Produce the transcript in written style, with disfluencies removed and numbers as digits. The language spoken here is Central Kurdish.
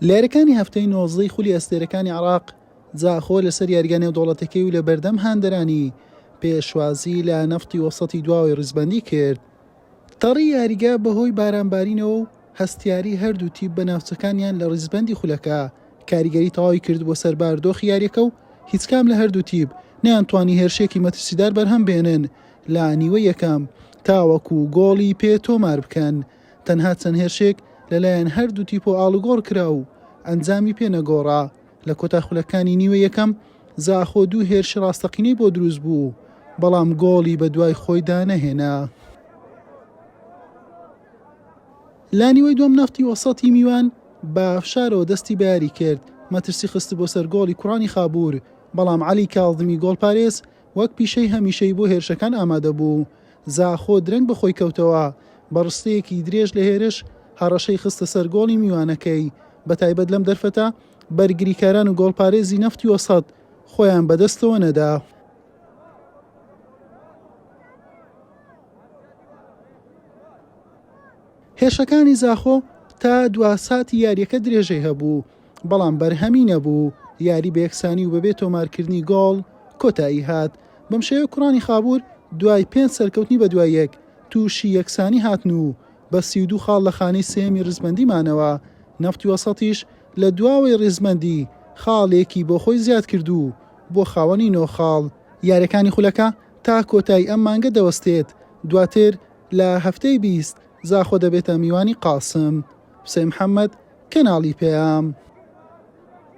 لە یاریەکانی هەفتەی نۆزدەی خولی ئەستێرەکانی عێراق، زاخۆ لەسەر یاریگا نێودەوڵەتەکەی و لە بەردەم هاندەرانی پێشوازی لە نەفتی وەسەتی دواوەی ریزبەندی کرد. تەڕی یاریگا بەهۆی بارانبارینەوە و هەستیاری هەردوو تیپ بە ناوچەکانیان لە ریزبەندی خولەکە کاریگەری تەواوی کردبووە سەر باردۆخی یاریەکە و هیچکام لە هەردوو تیپ نەیانتوانی هێرشێکی مەترسیدار بەرهەم بێنن لە نیوەی یەکەم تاوەکو گۆڵی پێ تۆمار بکەن. تەنها چەند هێرشێک لەلایەن هەردوو تیپۆ ئاڵوگۆڕ کرا و ئەنجامی پێ نەگۆڕا، لە کۆتا خولەکانی نیوەی یەکەم زاخۆ دوو هێرشی ڕاستەقینەی بۆ دروست بوو، بەڵام گۆڵی بەدوای خۆیدا نەهێنا. لە نیوەی دووەم نەفتی وەسەتی میوان بە فشارەوە دەستی بە یاری کرد، مەترسی خستبووە سەر گۆڵی کوڕانی خابوور، بەڵام عەلی کاظمی گۆڵپارێز وەک پیشەی هەمیشەی بۆ هێرشەکان ئامادەبوو، زاخۆ درەنگ بەخۆی کەوتەوە، بە ڕستەیەکی درێژ لە هێرش هەڕەشەی خستە سەر گۆڵی میوانەکەی، بەتایبەت لەم دەرفەتە بەرگریکاران و گۆڵپارێزی نەفتی وەسەت خۆیان بەدەستەوە نەدا. هێرشەکانی زاخۆ تا دوا ساتی یارییەکە درێژەی هەبوو، بەڵام بەرهەمی نەبوو، یاری بە یەکسانی و بەبێ تۆمارکردنی گۆڵ کۆتایی هات، بەم شێوەیە کوڕانی خابوور دوای پێنج سەرکەوتنی بەدوای یەک تووشی یەکسانی هاتن و بە 32 خاڵ لە خانەی سێیەمی ریزبەندی مانەوە، نەفتی وەسەتیش لە دواوەی ریزبەندی خاڵێکی بۆ خۆی زیادکرد و بووە خاوەنی نۆ خاڵ. یارییەکانی خولەکە تا کۆتایی ئەم مانگە دەوەستێت، دواتر لە هەفتەی 20 زاخۆ دەبێتە میوانی قاسم. حوسێن محەمەد، کەناڵی پەیام.